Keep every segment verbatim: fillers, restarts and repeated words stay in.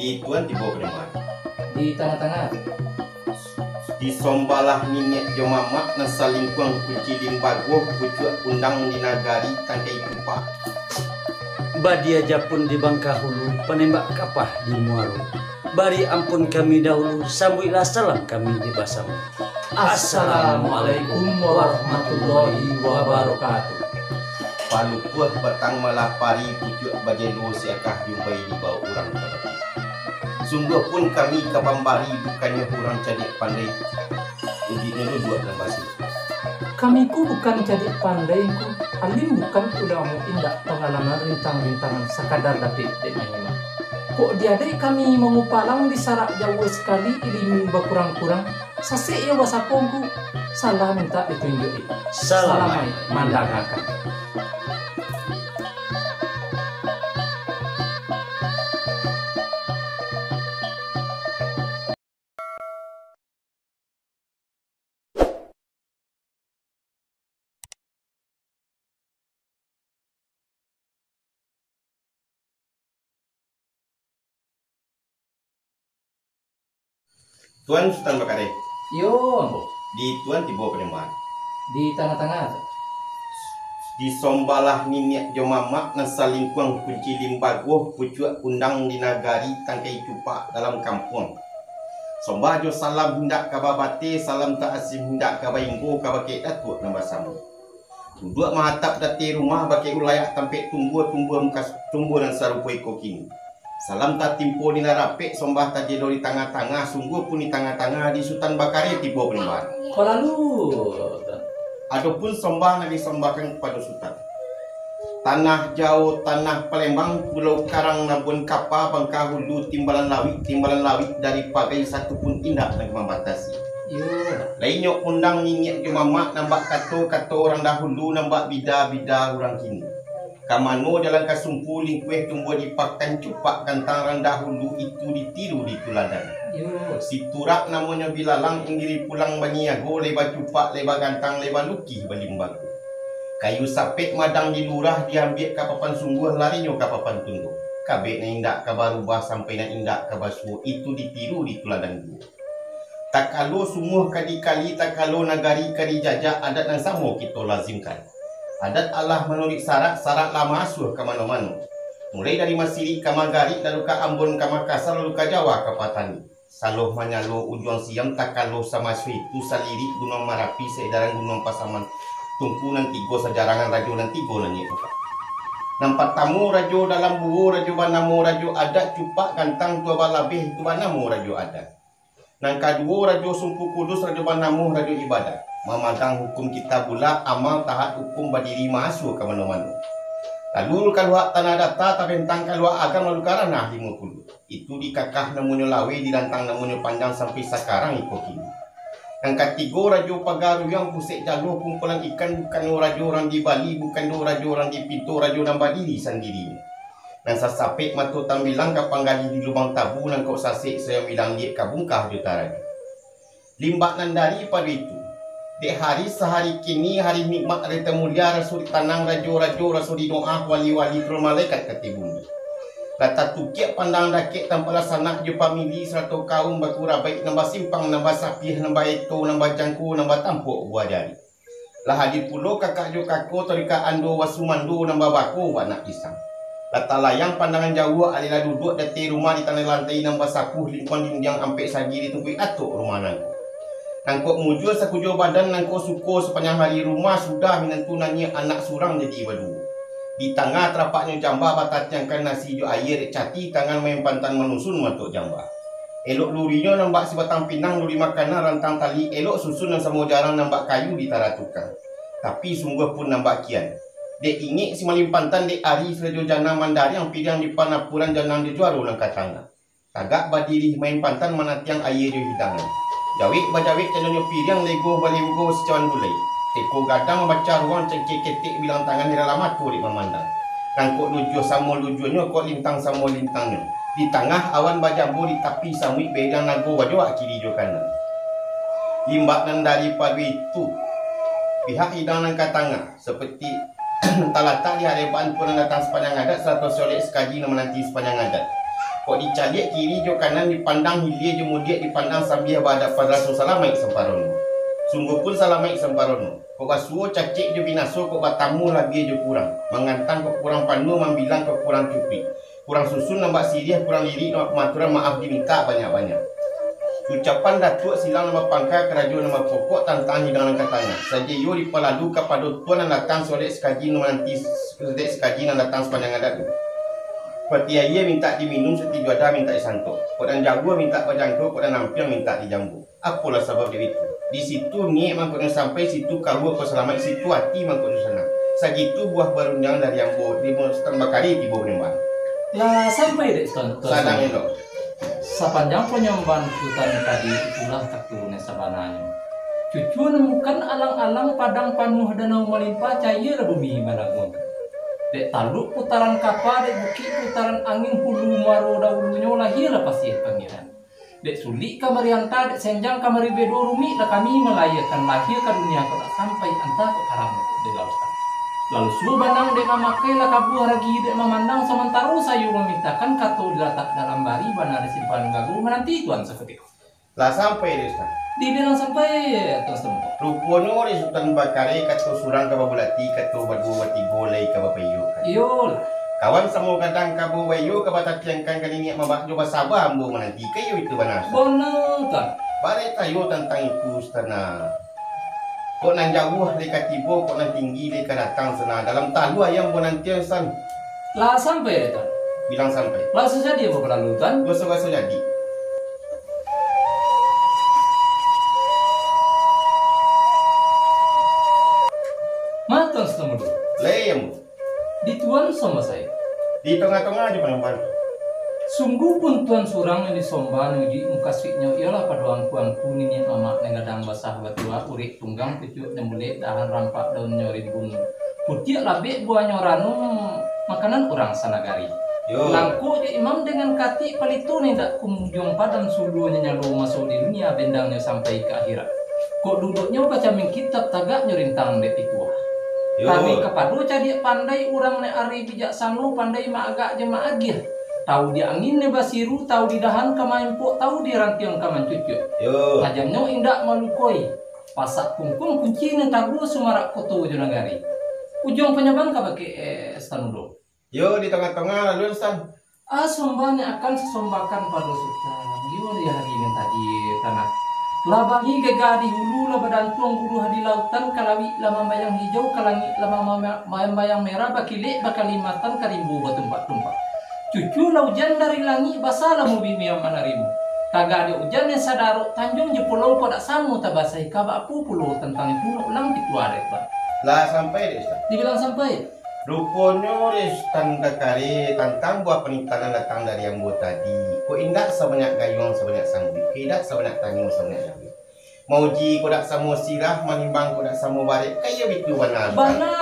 Di tuan tibo panembahan. Di tangah-tangah. Disombahlah niniak jo mamak nan salingkuang kunci limbago, pucuak undang di nagari tangkai tupak. Badia japun di Bangkahulu, panembak kapah di Muaro. Bari ampun kami dahulu, sambuiklah salam kami di basamo. Assalamualaikum warahmatullahi wabarakatuh. Palupuah batang malapari, pucuak bajelo siakah jumpai dibao urang kabake. Sungguah pun kami ka pambari, bukannyo urang cadiak pandai, ujuiknyo duduak nan basi. Kami ko bukan cadiak pandai ko, alim bukan ulamo indak, pangalaman rintang-rintangan sakadar dapek dek manyimak. Kok diadai kami mangupalang di sarak jauah sakali, ilingu bakurang-kurang, sasek iyo basapongku, salah mintak ditunjuak-i. Salamaik mandangakan. Tuan Sutan Bakare. Iyo, ambo. Di tuan tibo panembahan. Di tangah-tangah. Disombahlah niniak jo mamak nan salingkuang kunci limbago, pucuak undang di nagari tangkai cupak dalam kampuang. Sombah jo salam indak ka babate, salam ta'azim indak ka bainggo kabake datuak nan basamo. Duduak mahatap date rumah bakeh ulayak tampek tumbuah, tumbuah muka tumbuah nan sarupo iko kini. Salam tatimpo di nan rapek, sombah tajelo di tangah-tangah, sungguah pun di tangah-tangah di Sutan Bakare tibo panembahan. Kok lalu? Adopun sombah nan disombahkan kapado Sutan. Tanah Jao, tanah Palembang, Pulau Karang, Labuan Kapa, Bangkahulu, timbalan lawik, timbalan lawik, dari pagai satu pun indak nan mambatasi. Iyo. Lai nyo undang niniak jo mamak, nan bak kato-kato urang dahulu, nan bak bida-bida urang kini. Ka mano jalan ka sumpu, lingkueh tumbuah di pakan, cupak gantang urang dahulu, itu ditiru dituladan. Iyo. Siturak namonyo bilalang, inggiri pulang baniago, lai bacupak, lai bagantang, lai balukih balimbago. Kayu sapek madang di lurah, diambiak ka papan sungguah, larinyo ka papan tunduak. Kabek nan indak ka barubah, sampai nan indak ka basuo, itu ditiru dituladan juo. Takalo sumuah ka dikali, takalo nagari ka dijajak, adat nan samo kito lazimkan. Adat alah manuruik sarak, sarak lah maasuah ka mano-mano. Mulai dari Masirik ka Magarik, lalu ka Ambon ka Makassar, lalu ka Jawa ka Patani. Saloh manyalo ujuang siam, takalo samaso itu salirik Gunuang Marapi, saedaran Gunuang Pasaman, tungku nan tigo sajarangan, rajo nan tigo langik. Nan partamo rajo dalam buo, rajo banamo Rajo Adat, cupak gantang tuah balabeh, itu banamo Rajo Adat. Nan kaduo, Rajo Sumpu Kudus, rajo banamo Rajo Ibadah. Mamagang hukum Kitabullah, amal taat hukum badiri, maasuah ka mano-mano. Lalu kaluak Tanah Data, tabentang kaluak Agam, lalu ka Ranah Limo Puluah. Itu dikakah namonyo laweh, dirantang namonyo panjang, sampai sakarang iko kini. Nan katigo, Rajo Pagaruyuang, pusek jalo kumpulan ikan, bukannyo rajo urang di Bali, bukannyo rajo urang di Pinto, rajo nan badiri sandirinyo. Nan sasapek mato tambilang, ka panggali di lubang tabu, nan kok sasek sayang bilang, liek ka bungkah jo tarajo. Limbak nan daripado itu, dek hari sahari kini, hari nikmat, hari tamulia, raso ditanang rajo-rajo, raso didoa wali-wali, turun malaikat ka tibo. Lah tatukiak pandang dakek, tampaklah sanak jo pamili, sarato kaum bakurabaik, nan basimpang, nan basapiah, nan baeto, nan bajangko, nan batampok buah jari. Lah hadir pulo kakak jo kako, tarikak ando wasumando, nan babako bak nak pisang. Lah talayang pandangan jauah, alih lah duduak di ateh rumah, di tanah lantai nan basapuah, lingkuang dindiang ampek sagi, ditumpuik atok rumah nangko. Nangkok mujua sakujua badan, nangkok suko sapanjang hari, rumah sudah minantu naniak, anak surang jadi baduo. Di tangah tarapaknyo jamba, batatiangkan nasi jo aia, dek cati tangan main pantan, manusun matok jamba. Elok lurinyo nan bak sibatang pinang, luri makanan rantang tali, elok susun nan samo jarang, nan bak kayu di tara tukang. Tapi sungguah pun nan bak kian. Dek ingek si malimpantan, dek ari sarajo janang, mandariang piriang di panapuran, janang di juaro nan ka tangah. Tagak badiri main pantan, manatiang aia jo hidangan. Jawek bajawek candonyo piriang, lego balego sicawan gulai. Teko gadang bacaruang, cangkia ketek bilang tangan, heran lah mato dek mamandang. Nangkok lujuah samo lujuahnyo, kok lintang samo lintangnyo. Di tangah awan bajambo, di tapi samuik behiang, nago bajoak kiri jo kanan. Limbak nan daripado itu, pihak hidang nan ka tangah, saperti talatak di hadapan pulang datang sapanjang adat, sarato solek sakaji nan mananti sapanjang adat. Kok dicaliak kiri jo kanan, dipandang hilia jo mudiak, dipandang sambia bahadapan, raso salamaik samparono. Sungguahpun salamaik samparono. Kok basuo cacek jo binaso, kok batamu labiah jo kurang. Mangantang kok kurang panuah, mambilang kok kurang cukuik. Kurang susun nan bak siriah, kurang lirik nan bak pamaturan, maaf dimintak banyak-banyak. Ucapan Datuak silang nan bapangka, karajo nan bapokok, tantang hidangan nan ka tangah. Sajo iyo dipalalu kapado tuan nan datang, sodek sakaji nan mananti, sodek sakaji nan datang sapanjang adat tu. Pati aia mintak diminum, satijuadah mintak disantok. Kok nan jauah mintak bajangko, kok nan ampiang mintak dijambo. Apolah sabab dek itu? Di situ niaik mangkonyo sampai, situ kaua ko salamaik, situ ati mangkonyo sanang. Sagitu buah barundiangan dari ambo, di Sutan Bakari tibo panyambahan. Lah sampai dek Sutan? Sadang elok. Sapanjang panyambahan Sutan tadi, itulah kato nan sabananyo. Cucua nan bukan alang-alang, padang panuah danau malimpah, cayolah bumi mandanguakan. Dek taluk putaran kapa, dek bukik putaran angin, hulu muaro dahulunyo, lahialah pasiah Pangeran. Dek sulik ka marianta, dek senjang ka maribedo, rumik lah kami malahiakan, lahia ka dunia ko tak sampai, antah kok karamo kok dilautan. Lalu suo banang dek mamakai, lah kabuah ragi dek mamandang, samantaro sayo mamintakan, kato dilatak dalam bari, bana disimpan gago, mananti Tuan sakutiko. Lah sampai dek Ustaz? Dibilang sampai, Tuan Setempat. Ruponyo dek Sutan Bakari, kato surang ka babulati, kato baduo batigo lai ka bapaiyokan. Iyolah. Kawan samo gadang ka baiyo, ka batatiangkan, ka niniak mamak jo basaba ambo mananti, ka iyo itu bana, Ustaz? Bana, Tuan. Barek tayo tantang itu, Ustaz, nah. Kok nan jauah lai ka tibo, kok nan tinggi lai ka datang, Ustaz, nah. Dalam taluah ayam ambo nantian, Ustaz. Lah sampai, Tuan? Bilang sampai. Lah sujadi ambo balalu, Tuan? Baso-baso jadi. Ma Tuan Sutan Mudo? Lai ambo. Di Tuan samba sae? Di tongah-tongah ajo panampan. Sungguah pun Tuan surang nan disomba, nan ujuik mukasuiknyo iyolah pado angku-angku niniak mamak nan gadang basah batua, urek tunggang pucuak nan bulek, dahan rampak daunnyo rimbun, putiak labek buahnyo ranum, makanan urang sanagari. Yo. Langkok jo imam dengan katik, palito nan indak kunjuang padam, suluahnyo nyalo maso di dunia, bendangnyo sampai ka akhirat. Kok duduknyo bacamin kitab, tagaknyo rintang dek pikuah. Yo. Kami kapado cadiak pandai, urang nan arih bijaksano, pandai maagak jo maagiah. Tahu di angin nan basiru, tahu di dahan ka maimpok, tahu di rantiang ka mancucuak. Yo. Tajamnyo indak malukoi, pasak kungkung kuncinyo, taguah sumarak koto jo nagari. Ujuang panyambahan ka bakeh, eh, Sutan Mudo. Yo, di tangah-tangah lalu, Sutan. Ah, somba nan akan sasombakan pado Sutan. Iyo, di hari nan tadi, tanah. Lah bangi gagah di hulu, lah badantuang guruah di lautan, ka lawik lah mambayang hijau, ka langik lah mama-, mambayang merah, bakilek bakalimatan, ka rimbo batumpak-tumpak. Cuculah ujan dari langik, basalah bumi manarimo. Tagak dek ujan nan sadarok, tanjuang jo pulau kok dak samo tabasahi, ka baapo pulo tantang itu, nak ulang pituah dek Tuan. Lah sampai dek Ustaz? Dibilang sampai. Ruponyo dek Sutan Bakari, tantang buah panitahan nan datang dari ambo tadi, kok indak sabanyak gayuang sabanyak sambuik, kok indak sabanyak tanyo sabanyak jawek. Mauji kok dak samo sirah, manimbang kok dak samo barek, ka iyo bitu bana, Sutan? Bana,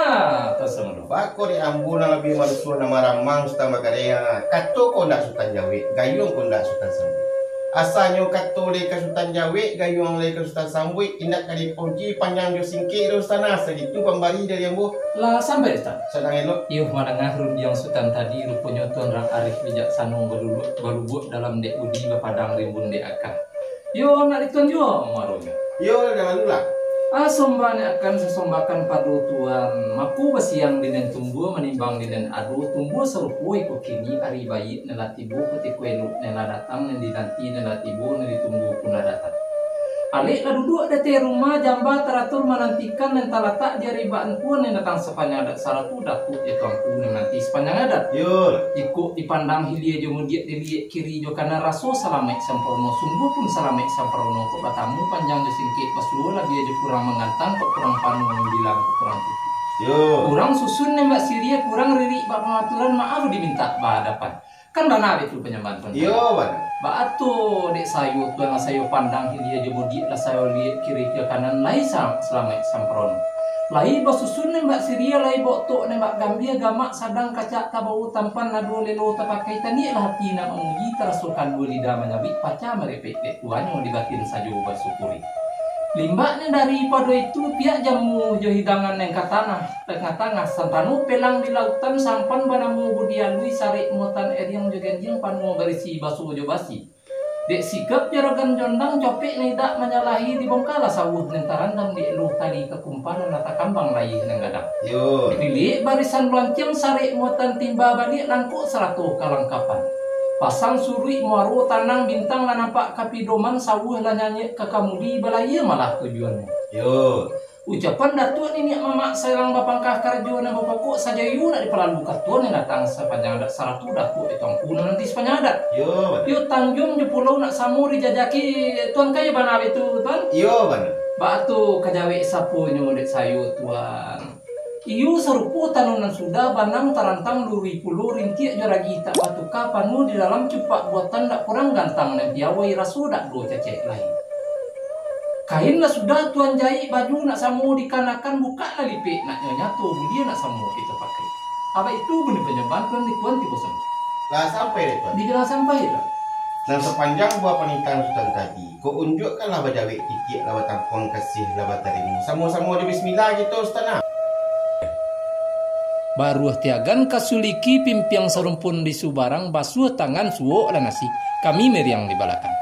Tuan Samudro. Bako dek ambo nan labiah marusuah nan maramang Sutan Bakari, ha. Kato kok ndak Sutan jawek, gayuang kok ndak Sutan sambuik. Asanyo kato lai ka Sutan jawek, gayuang lai ka Sutan sambuik, indak ka dipuji, panjang jo singkek doh, Sutan, ha. Sagitu pambari dari ambo. Lah sampai, Sutan? Sadang elok. Iyo, mandanga rundiang Sutan tadi, ruponyo Tuan rang arif bijaksano, balubuak, balubuak dalam dek budi, bapadang rimbun dek aka. Yo, nak di Tuan juo muaronyo. Yo, dah lalu lah. Ah, somba nan akan sasombakan pado Tuan. Mako basiang di nan tumbuah, manimbang di nan ado, tumbuah sarupo iko kini, ari baiak nan lah tibo, kutiko elok nan lah datang, nan dinanti nan lah tibo, nan ditunggu pun lah datang. Alek lah duduak di ateh rumah, jamba taratur manantikan, nan talatak di ari bak angkuan, nan datang sapanjang adat sarato, Datuak jo Tuanku nan mananti sapanjang adat. Yo. Iko dipandang hilia jo mudiak, diliek kiri jo kanan, raso salamaik sampurno, sungguah pun salamaik sampurno, kok batamu panjang jo singkek, basuo labiah jo kurang, mangantang kok kurang panuah, mambilang kok kurang cukuik. Yo. Kurang susun nan bak siriah, kurang lirik bak pamaturan, maaf dimintak bahadapan. Kan bana baitu panyambahan Tuan? Iyo, bana. Baa tu dek sayo, Tuan, lah sayo pandang hilia jo mudiak, lah sayo liek kiri jo kanan, lai sa-, salamaik sampurno. Lai basusun nan bak siriah, lai baotok nan bak gambia, gamak sadang kacak tabao, tampan lah duo lelo tapakai, taniak lah ati nak mamuji, taraso kalua lidah manyabik, pacah marepek dek tuanyo, di batin sajo basyukuri. Limbaknyo daripado itu, piak jamu jo hidangan nan ka tanah, tangah-tangah, santano pelang di lautan, sampan banamo Budi Alui, sarek muatan eriang jo genjing, panuah barisi baso jo basi. Dek sigap jaragan jondang, copek nan indak manyalahi, dibongkalah sawuah nan tarandam, dialuah tali kakumpanan, nan takambang layia nan gadang. Yo. Diliek barisan luanciang, sarek muatan timba baliak, langkok sarato kalangkapan. Pasang suruik muaro tanang, bintang lah nampak kapidoman, sawuah lah nyanyiak ka kamudi, balayia malah tujuannyo. Yo. Ucapan datuak niniak mamak, sarang bapangka karajo nan bapokok, sajo iyo nak dipalalu, kato nan datang sapanjang adat, sarato datuak di tuangku nan nanti sapanjang adat. Yo, bana. Yo, tanjuang jo pulau nak samo dijajaki, Tuan, ka iyo bana itu, Tuan? Iyo, bana. Baa tu ka jawek saponyo dek sayo, Tuan? Iyo sarupo tanunan sudah, banang tarantang luruih pulo, rintiak jo ragi tak batuka, panuah di dalam cupak buatan, dak kurang gantang nan piawai, raso dak do cacek lai. Kain lah sudah Tuan jaik, baju nak samo dikanakan, bukak lah lipek, nak nyo nyato buliah nak samo kito pakai. Abak itu bunyi panyobahan Tuan di Tuan tibo samo. Lah sampai dek Tuan? Dibilang sampai lah. Nan sapanjang buah panitahan Sutan tadi, kok unjuakkanlah bajawek, titiak lah batampuang, kasih lah batarimo. Samo-samo di bismillah kito, Sutan, ah. Baruah tiagan ka suliki, pimpiang sarumpun di subarang, basuah tangan suok lah nasi, kami meriang di balakang.